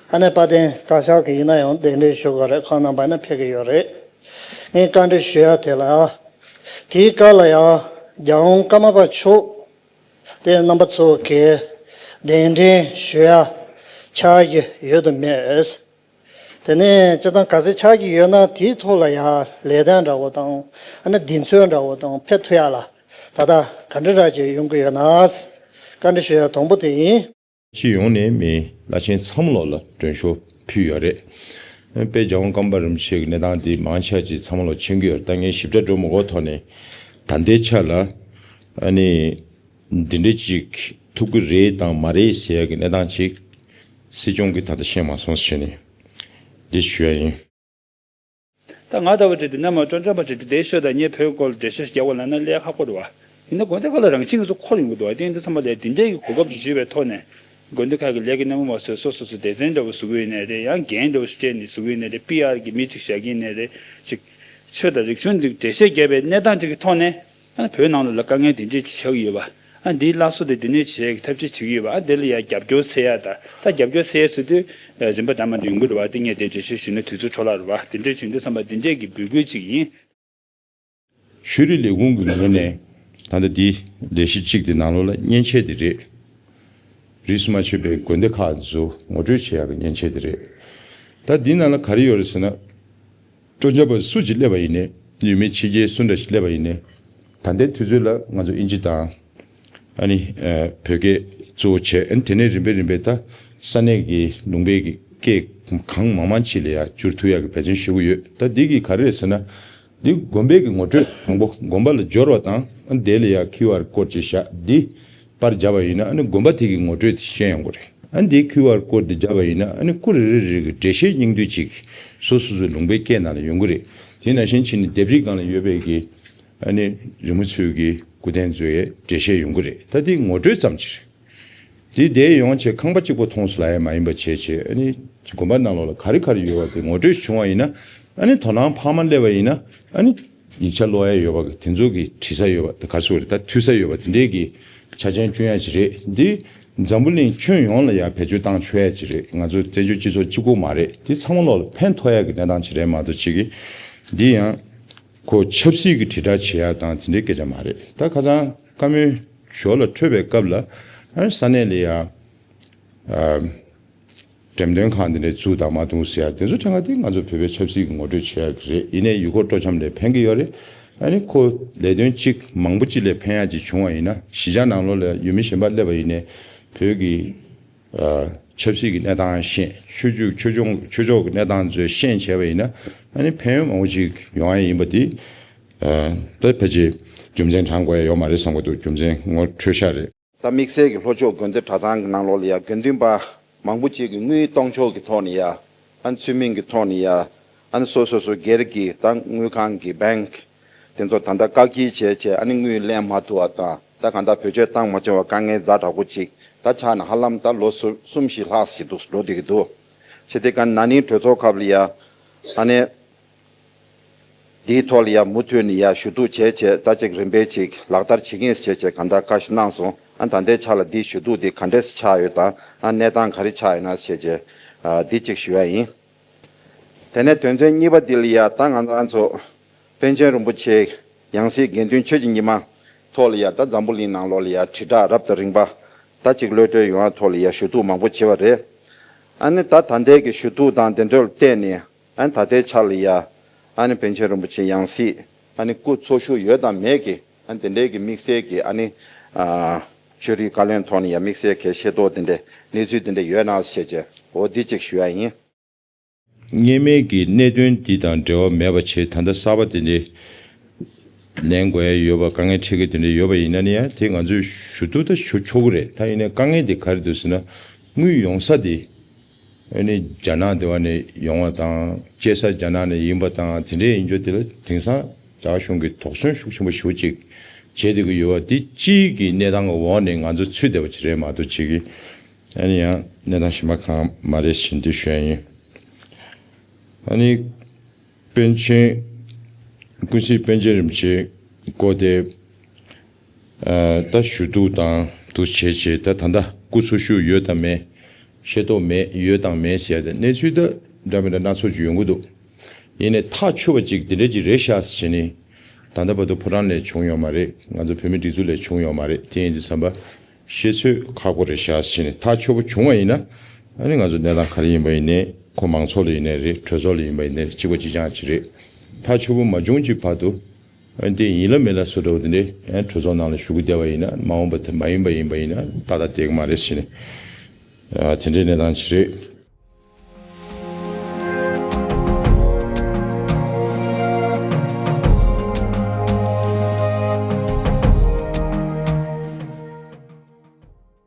ཨ་ནི་དཔལ་ལྡན་བཀའ་ཤག་གི་ཡིན་ན་ཡང་གདན་འདྲེན་ཞུ་དགོས་རེད། ཁོང་རྣམ་པ་ནི་ཕེབས་ཀྱི་ཡོད་རེད། ངས་བཀའ་འདྲི་ཞུ་ཡ་དེ་ལ། དེའི་སྐབས་ལ་ཡང་རྒྱལ་དབང་ཀརྨ་པ་མཆོག་དེ་རྣམ་པ་ཚོ་གིས་གདན་འདྲེན་ཞུ་ཡ་ཆགས་ཀྱི་ཡོད་དམ་མེད། དེ་ནས་སྤྱིར་བཏང་ག་ཚོད་ཆགས་ཀྱི་ཡོད་ན་དེའི་ཐོག་ལ་ཡང་ལས་དོན་འདྲ་བོ་དང་ཨ་ནི་གདེང་ཚོད་འདྲ་བོ་དང་ཕེབས་ཐུབ་ཡ་ལ་ད་ལྟ་ག་འདྲ་ར་ཅིག་ཡོང་གི་ཡོད་ན། བཀའ་འདྲི་ཞུ་ཡ་དང་པོ་དེ་ཡིན། སྤྱི་ཡོངས་ནས་མི་བླ་ཆེན་ཚང་མ་ལོག་ལ་མགྲོན་ཤོག་ཕུལ་ཡོད་རེད། དཔལ་རྒྱལ་དབང་ཀརྨ་པ་རིན་པོ་ཆེ་གི་གནས་སྟངས་དེ་མང་ཆེ་ཅིག་ཚང་མ་ལོག་མཁྱེན་གྱི་ཡོད་རེད། ད་ངས་ཞིབ་ཕྲ་འགྲོ་མ་དགོས་ཐོག་ནས་ད་ལྟའི་ཆ་ལ་ཨ་ནི། འདི་འདྲ་ཅིག་ཐུབ་ཀྱི་རེད་དང་མ་རེད་ཟེར་ཡ་གི་གནས་སྟངས་ཅིག་སྲིད་སྐྱོང་གིས་ད་ལྟ་ཤེས་མ་སོང་ཟེར་ནས་འདི་ཞུ་ཡ་ཡིན། ད་ང་ལྟ་བུ་ཅིག་དེ་ནས་མ་སྤྲོ་འཆམ་པ་ཅིག་དེ་དེ་ཤོད་དང་ངས་བོད་སྐོར་འགྲེལ་བཤད་རྒྱག་དགོས་ལབ་ན་ལས་ཁག་པོ་རེད་བ། ཡིན་ན་དགོན་སྡེ་ཁག་ལ་རང་བཞིན་གྱིས་ཚུར་འཁོར་ཡོང་གི་འདུག་བ། དེ་ཡིན་དུས་ཙམ་པ་ལ་དེ་འདྲའི་གི་གོ་སྐབས་ཅིག་ཞུས་པའི་ཐོག་ནས་དགོན་སྡེ་ཁག་གི་ལས་ཀའི་སྣེ་མོ་མ་སོས་སོ་སོ་སོ་སྡེ་ཚན་འདྲ་བོ་བཟོ་གི་ཡིན་ནའི་རེད། ཡང་འགན་འདྲ་བོ་ཞིག་སྤྲད་ནས་བཟོ་གི་ཡིན་ནའི་རེད། པི་ཨར་གི་མི་ཅིག་བཞག་གི་ཡིན་ནའི་རེད། ཅིག་ཆོས་དང་རིག་གཞུང་འདི་འགྲེལ་བཤད་རྒྱབ་པའི་གནས་སྟངས་ཅིག་གི་ཐོག་ནས། ཨ་ནི་བོད་ནང་ལོགས་ལ་དཀའ་ངལ་དེ་འདྲས་ཅིག་ཆགས་ཀྱི་ཡོད་པ། ཨ་འདིའི་སླར་གསོ་དེ་འདི་ནས་བྱེད་ཡག་གི་ཐབས་ཤེས་བྱེད་ཀྱི་ཡོད་པ། ཨ་འདི་ལ་ཡང་རྒྱབ་སྐྱོར་འཚོལ་ཡག་དང་ད་རྒྱབ་སྐྱོར་འཚོལ་ཡག་ཟེར་དུས་རིམ་པ་དང་མ་འདྲ་ཡོང་གི་རེད་བ། དེ་ངས་དེ་འགྲེལ་བཤད་ཞུས་ན་དུས་ཚོད་འཕྲོ་བརླག་རེད་བ། དེ་འདྲས་བྱུང་དུས་ཙམ་པ་འདི་འདྲས་ཀྱི་འབོད་སྐུལ་ཅིག་ཡིན། ཤེས་རིག་ལས་ཁུངས་ཀྱི་ངོས་ནས་ད་ལྟ་འདི་ལས་གཞི་གཅིག་དེ་ནང་ལོགས་ལ་མཉེན་ཆས་དེ་རེད། རིས་སུ་མ་ཆད་པའི་དགོན་སྡེ་ཁག་ཚོ་ངོ་སྤྲོད་བྱེད་ཡག་གི་མཉེན་ཆས་དེ་རེད། ད་འདི་ནང་ལ་ག་རེ་ཡོད་རེད་ཟེར་ན། སྤྲོ་འཆམ་པ་སུ་ཅིག་སླེབས་པ་ཡིན་ནའི་ཡུལ་མི་ཕྱི་རྒྱལ་སུ་འདྲ་ཞིག་སླེབས་པ་ཡིན་ནའི་ད་ལྟའི་དུས་ཚོད་ལ་ང་ཚོ་ཨིན་ཇི་དང་ཨ་ནི་ཨ་བོད་སྐད་གཙོ་བོ་བྱས། ཨ་ནི་དེ་ནས་རིམ་པས་རིམ་པས་ད་ས་གནས་ཀྱི་ལུང་པའི་གི་སྐད་ གང་མང་མང་ཅིག་ལ་ཡ་བསྒྱུར་ཐུབ་ཡག་གི་འབད་བརྩོན་ཞུ་གི་ཡོད། ད་འདི་གི་ག་རེ་རེད་ཟེར་ན། འདི་དགོན་པའི་གི་ངོ་སྤྲོད་དང་པོ་དགོན་པ་ལ་འབྱོར་བ་དང་། ཨ་ནི་དེ་ལ་ཡ་ཁིའུ་ཨར་ཀོཌ་ཅིག་བཞག་འདི་པར་བརྒྱབ་པ་ཡིན་ན། ཨ་ནི་དགོན་པ་དེ་གི་ངོ་སྤྲོད་དེ་ཤེས་ཡོང་གི་རེད། ཨ་ནི་དེ་ཁིའུ་ཨར་ཀོཌ་དེ་བརྒྱབ་པ་ཡིན་ན། ཨ་ནི་སྐུ་རེ་རེ་རེ་གི་འགྲེལ་བཤད་སྙིང་བསྡུས་ཅིག་སོ་སོ་སོའི་ལུང་པའི་སྐད་ནང་ལ་ཡོང་གི་རེད། དེ་ནང་བཞིན་བྱས་ནས་ལྡེབས་རིས་སྒང་ལ་ཡོད་པའི་གི་ཨ་ནི་རི་མོ་ཚོས་གི་སྐུ་རྟེན་ཚོའི་འགྲེལ་བཤད་ཡོང་གི་རེད། ད་དེ་ངོ་སྤྲོད་ཙམ་ཅིག་རེད། དེ་དེ་ཡོང་བྱས་ཁང་པ་གཅིག་པོ་མཐོང་སོང་ལབ་ཡ་མ་ཡིན་པ་བྱས་བྱས། ཨ་ནི་དགོན་པ་ནང་ལོགས་ལ་ག་རེ་ག་རེ་ཡོད་པ་དེ་ངོ་སྤྲོད་བྱུང་བ་ཡིན་ན། ཨ་ནི་དོ་སྣང་འཕར་མ་སླེབས་པ་ཡིན་ན། ཨ་ནི་ཡིག་ཆ་ཀློག་ཡ་ཡོད་པ་དེ་ཚོ་གི་བྲིས་ས་ཡོད་པ་དེ་ག་རེ་ཟེར་དགོས་རེད། ད་མཐུད་ས་ཡོད་པ་དེ་འདྲའི་གི་ཆ་རྐྱེན་བསྐྲུན་ཡ་ཅིག་རེད། འདི་འཛམ་བུ་གླིང་ཁྱོན་ཡོངས་ལ་ཡ་བེད་སྤྱོད་བཏང་ཆོག་ཡ་ཅིག་རེད། ང་ཚོ་བཙན་བྱོལ་སྤྱི་ཚོགས་གཅིག་པོ་མ་རེད། འདི་ཚང་མ་ལོགས་ལ་ཕན་ཐོགས་ཡ་གི་གནས་སྟངས་ཅིག་རེད་མ་གཏོགས་ཅིག་གི། འདི་ཡང་ཁོ་ཆབ་སྲིད་ཀྱི་དྲིལ་བསྒྲགས་བྱེད་ཡ་དང་དེ་འདྲའི་སྐད་ཆ་མ་རེད། ད་ཁ་སང་བཀའ་མོལ་ཞོར་ལ་འཕྲོད་པའི་སྐབས་ལ། ཨ་ས་གནས་ལ་ཡ་ཨ་འགྲེམས་སྟོན་ཁང་དེ་འདྲའི་བཙུགས་དང་མ་བཙུགས་ཟེར་ཡ་དེ་ཚོ་དྲན་ག་དེ་ང་ཚོ་བོད་པའི་ཆབ་སྲིད་ཀྱི་ངོ་སྤྲོད་བྱེད་ཡ་གི་རེད། ཡིན་ནའི་ཡུལ་སྐོར་སྤྲོ་འཆམ་ལ་ཕན་གི་ཡོད་རེད། ཨ་ནི་ཁོ་ལས་དོན་གཅིག་མང་པོ་གཅིག་ལ་ཕན་ཡ་ཅིག་བྱུང་བ་ཡིན་ན། གཞིས་ཆགས་ནང་ལོགས་ལ་ཡུལ་མི་གཞན་པ་སླེབས་པ་ཡིན་ནའི་བོད་ཀྱི་ཨ་ཆབ་སྲིད་ཀྱི་གནས་སྟངས་ཤེས། ཆོས་བརྒྱུད་ཆོས་ཕྱོགས་ཆོས་ཕྱོགས་ཀྱི་གནས་སྟངས་ཚོ་ཤེས་བྱས་པ་ཡིན་ན། ཨ་ནི་ཕན་ཡོན་མང་པོ་ཅིག་ཡོང་ཡ་ཡིན་པ་དེ་ཨ་ད་ཕལ་ཆེར་རྒྱུ་མཚན་དྲང་དགོས་ཡ་ཡོད་མ་རེད་བསམ་གྱི་འདུག་རྒྱུ་མཚན་ངོ་འཕྲོད་ཤག་རེད། ད་དམིགས་བསལ་གྱི་ལྷོ་ཕྱོགས་དགོན་སྡེ་གྲྭ་ཚང་གི་ནང་ལོགས་ལ་ཡ་དགེ་འདུན་པ་མང་པོ་ཅིག་གིས་དངུལ་གཏོང་ཕྱོགས་ཀྱི་ཐོག་ནས་ཡ། ཨ་ནི་ཚུལ་མིན་གྱི་ཐོག་ནས་ཡ། ཨ་ནི་སོ་སོ་སོ་སྒེར་གྱི་ད་དངུལ་ཁང་གི་བེང་ཀི་དེ་ཚོ་ད་ལྟ་བཀག་སྐྱིལ་བྱས་བྱས། ཨ་ནི་དངུལ་ལེན་མ་ཐུབ་པ་དང་། ད་གང་ལྟར་བེད་སྤྱོད་བཏང་མ་བྱུང་བ་དཀའ་ངལ་ཛ་དྲག་པོ་ཅིག་ད་ཆགས་ནས་ཧ་ལམ་ད་ལོ་གསུམ་གསུམ་བཞི་ལྷག་ཞིག་འདུག་འགྲོ་བསྡད་ཀྱི་འདུག་བྱས་ཏེ་ག་ན་ནིང་གྲོས་ཚོགས་སྐབས་ལ་ཡ། ཨ་ནི་དེའི་ཐོག་ལ་ཡ་མུ་མཐུད་ནས་ཡ་ཞུ་གཏུག་བྱས་བྱས། ད་ཅིག་རིམ་པས་ཅིག་ལག་བསྟར་བྱེད་ཀྱི་ཡིན་ཟེར་བྱས་གང་ལྟར་བཀའ་ཞིག་གནང་སོང་། ཨ་ད་ལྟའི་ཆ་ལ་འདི་ཞུ་གཏུག་འདི་ག་འདྲས་ཆགས་ཡོད་དང་། ཨ་གནས་སྟངས་ག་རེ་ཆགས་ཡོད་ན་ཟེར་བྱས། ཨ་འདི་གཅིག་ཞུ་ཡ་ཡིན། དེ་ནས་དོན་ཚན་གཉིས་པ་འདི་ལ་ཡ། ད་ང་རང་ཚོ་པཎ་ཆེན་རིན་པོ་ཆེ་ཡང་སྲིད་དགེ་འདུན་ཆོས་ཀྱི་ཉི་མ་ཐོག་ལ་ཡ། ད་འཛམ་བུ་གླིང་ནང་ལོགས་ལ་ཡ་དྲིལ་བསྒྲགས་རབ་དང་རིམ་པ་ད་ཅིག་གློད་གྲོལ་ཡོང་བ་ཐོག་ལ་ཡ་ཞུ་གཏུག་མང་པོ་བྱས་པ་རེད། ཨ་ནི་ད་ད་ལྟའི་གི་ཞུ་གཏུག་དང་དེ་འདྲ་ལ་བལྟས་ནས། ཨ་ནི་ད་ལྟའི་ཆ་ལ་ཡ། ཨ་ནི་པཎ་ཆེན་རིན་པོ་ཆེ་ཡང་སྲིད་ཨ་ནི་སྐུ་འཚོ་བཞུགས་ཡོད་དང་མེད་ཀྱི། ཨ་ནི་དེ་འདྲའི་གི་དམིགས་བསལ་གྱི་ཨ་ནི་ཨ་ཆོས་རིག་བཀའ་བློན་ཐོག་ནས་ཡ་དམིགས་བསལ་གྱི་ཤེས་རྟོགས་དེ་འདྲ་གནས་ཚུལ་དེ་འདྲ་ཡོད་ན་ཟེར་བྱས། འོ་འདི་གཅིག་ཞུ་ཡ་ཡིན། སྔོན་མའི་གི་གནད་དོན་འདི་དང་འབྲེལ་བ་མེད་པ་བྱས། ད་ལྟ་གསར་པ་དེ་འདྲའི་ལེན་དགོས་ཡ་ཡོད་པ། དཀའ་ངལ་འཕྲད་ཀྱི་དེ་འདྲ་ཡོད་པ་ཡིན་ན་ནི་ཡ། དེ་ང་ཚོས་ཞུ་གཏུག་ད་ཞུ་ཆོག་གི་རེད། ད་ཡིན་ནའི་དཀའ་ངལ་དེ་ག་རེ་འདུག་ཟེར་ན། དངུལ་ཡོང་ས་དེ་ཨ་ནི་རྒྱ་ནག་དེ་བ་ནས་ཡོང་བ་དང་། སྐྱེལ་ས་རྒྱ་ནག་ནས་ཡིན་པ་དང་། དེ་འདྲའི་ཡིན་རྒྱུ་དེ་ལ་དེང་སང་རྒྱ་གར་གཞུང་གིས་དོགས་ཟོན་ཤུགས་ཆེན་པོ་ཞེ་པོ་ཅིག་བྱས་བསྡད་ཀྱི་ཡོད་པ་དེ། སྤྱིའི་གི་གནས་སྟངས་ཀྱི་འོག་ནས་ང་ཚོ་ཚུད་བསྡད་པ་ཅིག་རེད་མ་གཏོགས་ཅིག་གི། ཨ་ནི་ཡང་གནས་སྟངས་གཞན་པ་གང་མ་རེད་ཟེར་འདི་ཞུ་ཡ་ཡིན། ཨ་ནི་པཎ་ཆེན། ཀུན་གཟིགས་པཎ་ཆེན་རིན་པོ་ཆེའི་སྐོར་དེ། ཨ་ད་ཞུ་གཏུག་དང་འདུག་བྱས་བྱས། ད་ད་ལྟ་སྐུ་འཚོ་བཞུགས་ཡོད་དང་མེད། ཤེས་རྟོགས་མེད། ཡོད་དང་མེད་ཟེར་ཡ་དེ་གནས་ཚུལ་ད་འདྲ་མི་འདྲ་སྣ་ཚོགས་ཅིག་ཡོང་གི་འདུག་ཡིན་ནའི་ཐག་ཆོད་པ་ཅིག་འདི་འདྲ་ཅིག་རེད་ཤག་ཟེར་ནས། ད་ལྟ་བར་དུ་ཕོ་བྲང་ནས་བྱུང་ཡོད་མ་རེད། ང་ཚོ་བོད་མི་སྒྲིག་འཛུགས་ལས་བྱུང་ཡོད་མ་རེད། དེ་ཡིན་དུས་ཙམ་པ་ཤེས་ཚོད་ཁག་པོ་རེད་ཤག་ཟེར་ནས། ཐག་ཆོད་པོ་བྱུང་བ་ཡིན་ན། ཨ་ནི་ང་ཚོ་གནས་སྟངས་ག་རེ་ཡིན་པ་ཡིན་ནའི། ཁོ་མང་ཚོགས་ལ་ཡིན་ནའི་རེད། གྲོས་ཚོགས་ལ་ཡིན་པ་ཡིན་ནའི་རེད། གཅིག་པ་གཅིག་རྐྱང་ཅིག་རེད། ཐག་ཆོད་པོ་མ་བྱུང་གི་བར་དུ། ཨ་དེ་ཡིན་ལ་མིན་ལ་བཟོ་འདྲ་བོ་དེ་འདྲས། ཨ་གྲོས་ཚོགས་ནང་ལ་ཞུ་གི་བསྡད་པ་ཡིན་ན། མ་འོངས་པ་དེ་མ་ཡིན་པ་ཡིན་པ་ཡིན་ན་ཏག་ཏག་བསྡད་ཀྱི་མ་རེད་ཟེར་ནས། ཨ་དེ་འདྲའི་གནས་སྟངས་ཅིག་རེད།